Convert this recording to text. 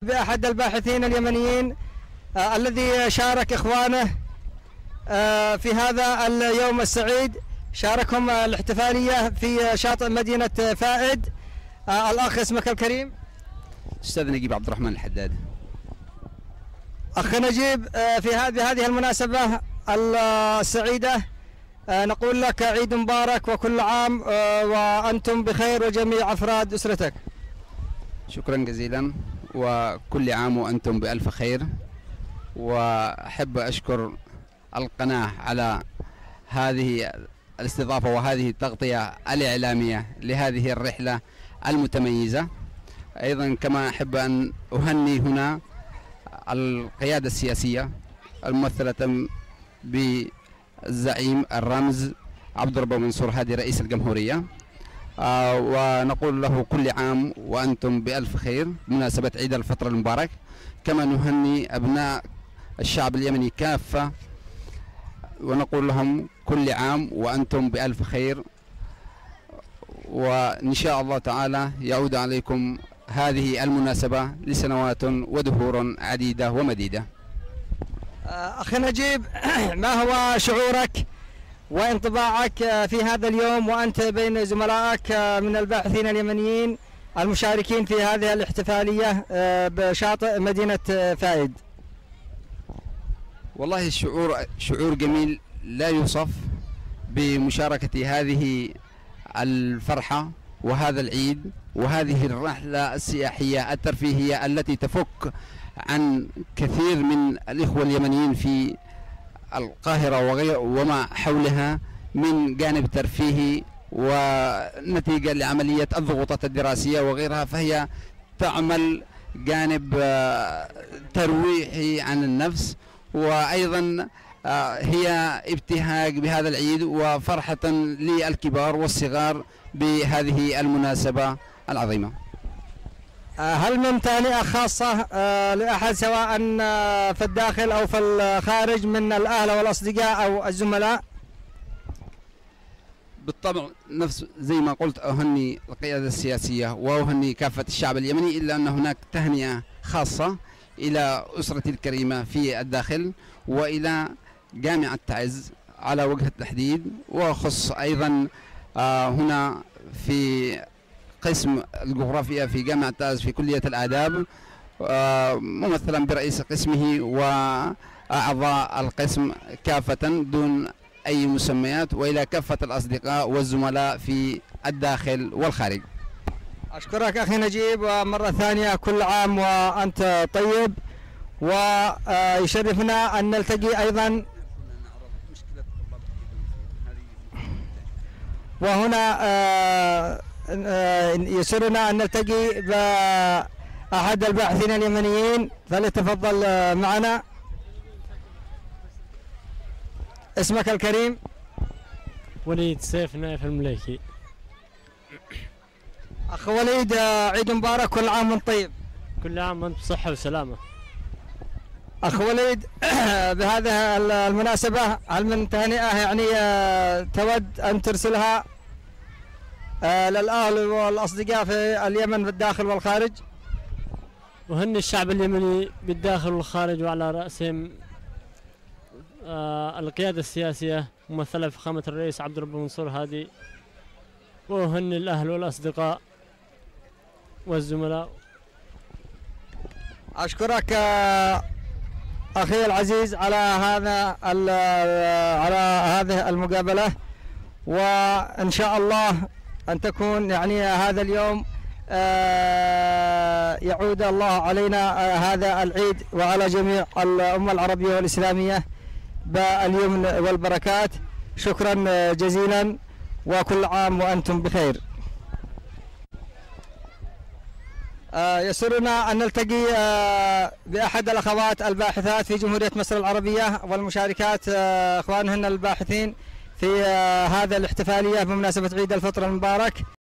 بأحد الباحثين اليمنيين الذي شارك إخوانه في هذا اليوم السعيد، شاركهم الاحتفالية في شاطئ مدينة فائد. الأخ اسمك الكريم؟ أستاذ نجيب عبد الرحمن الحداد. أخ نجيب، في هذه المناسبة السعيدة نقول لك عيد مبارك وكل عام وأنتم بخير وجميع أفراد أسرتك. شكرا جزيلا، وكل عام وأنتم بألف خير. وأحب أشكر القناة على هذه الاستضافة وهذه التغطية الإعلامية لهذه الرحلة المتميزة. أيضا كما أحب أن أهني هنا القيادة السياسية الممثلة بالزعيم الرمز عبد الرب منصور هادي رئيس الجمهورية، ونقول له كل عام وأنتم بألف خير بمناسبة عيد الفطر المبارك. كما نهني أبناء الشعب اليمني كافة ونقول لهم كل عام وأنتم بألف خير، وإن شاء الله تعالى يعود عليكم هذه المناسبة لسنوات ودهور عديدة ومديدة. أخي نجيب، ما هو شعورك وانطباعك في هذا اليوم وأنت بين زملائك من الباحثين اليمنيين المشاركين في هذه الاحتفالية بشاطئ مدينة فائد؟ والله الشعور شعور جميل لا يوصف بمشاركة هذه الفرحة وهذا العيد وهذه الرحلة السياحية الترفيهية التي تفك عن كثير من الإخوة اليمنيين في القاهرة وغير وما حولها من جانب ترفيهي ونتيجة لعملية الضغوطات الدراسية وغيرها، فهي تعمل جانب ترويحي عن النفس، وأيضا هي ابتهاج بهذا العيد وفرحة للكبار والصغار بهذه المناسبة العظيمة. هل من تهنئة خاصة لأحد سواء في الداخل أو في الخارج من الأهل والأصدقاء أو الزملاء؟ بالطبع، نفس زي ما قلت أهني القيادة السياسية وأهني كافة الشعب اليمني، إلا أن هناك تهنئة خاصة إلى أسرتي الكريمة في الداخل وإلى جامعة تعز على وجه التحديد، وخص أيضا هنا في قسم الجغرافيا في جامعة تعز في كلية الآداب، ممثلا برئيس قسمه وأعضاء القسم كافة دون أي مسميات، وإلى كافة الأصدقاء والزملاء في الداخل والخارج. أشكرك أخي نجيب، ومرة ثانية كل عام وأنت طيب، ويشرفنا أن نلتقي أيضا. وهنا يسرنا أن نلتقي بأحد الباحثين اليمنيين، فليتفضل معنا. اسمك الكريم؟ وليد سيف نايف المليكي. أخ وليد، عيد مبارك، كل عام وانت طيب. كل عام وانت بصحة وسلامة. أخ وليد، بهذه المناسبة هل من تهنئة يعني تود أن ترسلها للأهل والأصدقاء في اليمن في الداخل والخارج؟ وهني الشعب اليمني بالداخل والخارج، وعلى رأسهم القيادة السياسية ممثلة في فخامة الرئيس عبد الرب منصور هادي، وهني الأهل والأصدقاء والزملاء. أشكرك أخي العزيز على على هذه المقابلة، وإن شاء الله أن تكون يعني هذا اليوم يعود الله علينا هذا العيد وعلى جميع الأمة العربية والإسلامية باليمن والبركات. شكرا جزيلا، وكل عام وأنتم بخير. يسرنا أن نلتقي بأحد الأخوات الباحثات في جمهورية مصر العربية والمشاركات إخوانهن الباحثين في هذا الاحتفالية بمناسبة عيد الفطر المبارك.